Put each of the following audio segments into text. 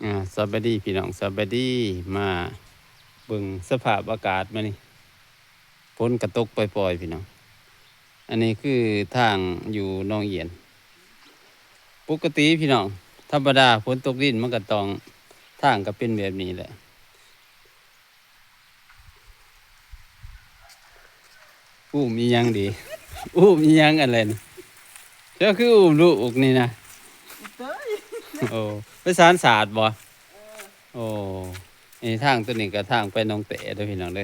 ອ່າ ສະບາຍດີພີ່ນ້ອງ ສະບາຍດີ. ມາເບິ່ງສະພາບອາກາດມື້ນີ້ ຝົນກະຕົກປ່ອຍໆ ພີ່ນ້ອງ. ອັນນີ້ຄືທາງຢູ່ໜອງອຽນ. ປົກກະຕິພີ່ນ້ອງ ທຳມະດາຝົນຕົກດິນມັນກະຕ້ອງ ທາງກະເປັນແບບນີ້ແຫຼະ. ອຸ້ມອີ່ຫຍັງດີ? ອຸ້ມອີ່ຫຍັງອັນແລນ? ເຈົ້າຄືອຸ້ມລູກນີ້ນະ? ໂອ້ ໄປສານສາດບໍ່? ໂອ້ ນີ້ທາງໂຕນີ້ກະທາງໄປໜອງແຕເດີພີ່ນ້ອງເດີ.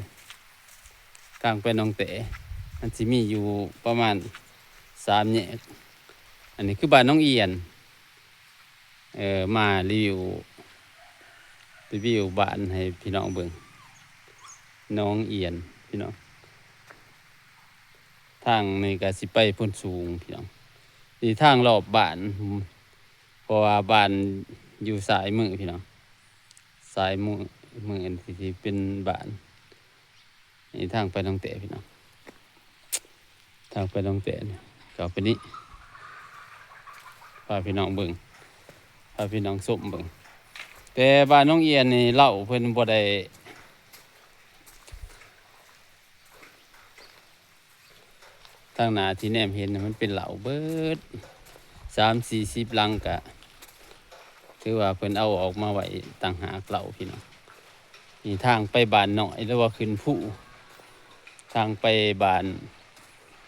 ທາງໄປໜອງແຕ ມັນຊິມີຢູ່ປະມານສາມແຍກ. ອັນນີ້ຄືບ້ານໜອງອຽນ. ເອີ ມາຣີວິວ ຣີວິວບ້ານໃຫ້ພີ່ນ້ອງເບິ່ງ ໜອງອຽນພີ່ນ້ອງ. ທາງນີ້ກະຊິໄປໂພນສູງພີ່ນ້ອງ. ນີ້ທາງລອບບ້ານ ເພາະວ່າບ້ານຢູ່ຊ້າຍມືພີ່ນ້ອງ ຊ້າຍມື ມືອັນທີ່ເປັນບ້ານ. ນີ້ທາງໄປໜອງແຕພີ່ນ້ອງ ທາງໄປໜອງແຕນີ້ ເຂົ້າໄປນີ້ ພາພີ່ນ້ອງເບິ່ງ ພາພີ່ນ້ອງຊົມເບິ່ງ. ແຕ່ບ້ານໜອງອຽນນີ້ເຫຼົ່າເພິ່ນບໍ່ໄດ້ ທາງໜ້າທີ່ແນມເຫັນນະ ມັນເປັນເຫຼົ່າເບິດ ສາມສີ່ສິບຫຼັງ ກະຖືວ່າເພິ່ນເອົາອອກມາໄວ້ຕ່າງຫາກເຫຼົ່າພີ່ນ້ອງ. ນີ້ທາງໄປບ້ານນ້ອຍ ຫຼືວ່າຂຶ້ນພູ ທາງໄປບ້ານ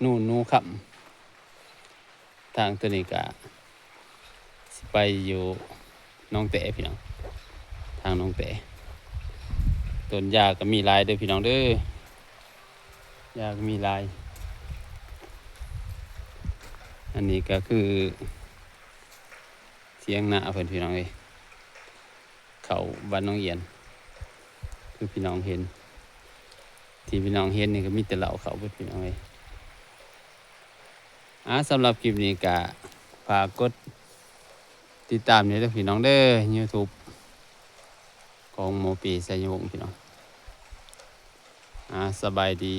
ນູນໜູຄຳ. ທາງໂຕນີ້ກະຊິໄປຢູ່ໜອງແຕພີ່ນ້ອງ ທາງໜອງແຕ. ຕົ້ນຢາກະມີຫຼາຍເດີພີ່ນ້ອງເດີ ຢາກະມີຫຼາຍ. ອັນນີ້ກະຄືຖຽງນາເພິ່ນພີ່ນ້ອງເອີຍ ເຂົ້າບ້ານໜອງອຽນ ຄືພີ່ນ້ອງເຫັນ ທີ່ພີ່ນ້ອງເຫັນນີ້ກະມີແຕ່ເຫຼົ່າເຂົ້າເບິດພີ່ນ້ອງເອີຍ. ອ່າ ສຳລັບຄລິບນີ້ກະຝາກກົດຕິດຕາມແດ່ເດີພີ່ນ້ອງເດີ ຢູທູບຂອງໝໍປີໄຊຍະວົງພີ່ນ້ອງ. ອ່າ ສະບາຍດີ.